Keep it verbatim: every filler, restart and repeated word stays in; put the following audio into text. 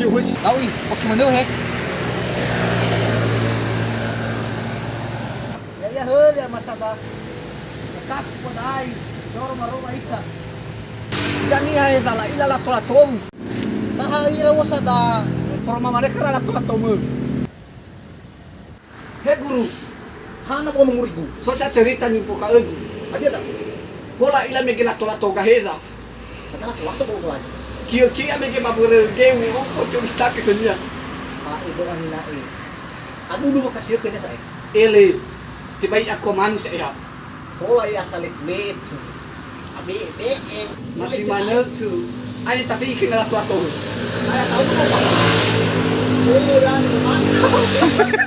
Hus, lau i, foki manö he. Ya'ia höli ama sada. Kafu podai, doro maroma ita. Ya'ia niha he zala ila lato-latou. Taha ira wo sada. Poroma mane khara lato-latou mö. He guru, hana bono murigu. So sa cerita ni foka'ögu. Hadia da? Hola ila mege lato-lato gaheza. Ada lato-lato bono lagi. Kio-kio mege babere geu, oh, kok cerita ke dunia. Ah, ego anina e. Aduh, lu makasih ke sa'e. Ele, tibai aku manus ya. Tola ya saletu-letu. Abe, be, e. Masih mana tu? Ayo tapi kena lato-lato. Ayo tahu apa? Beneran mana?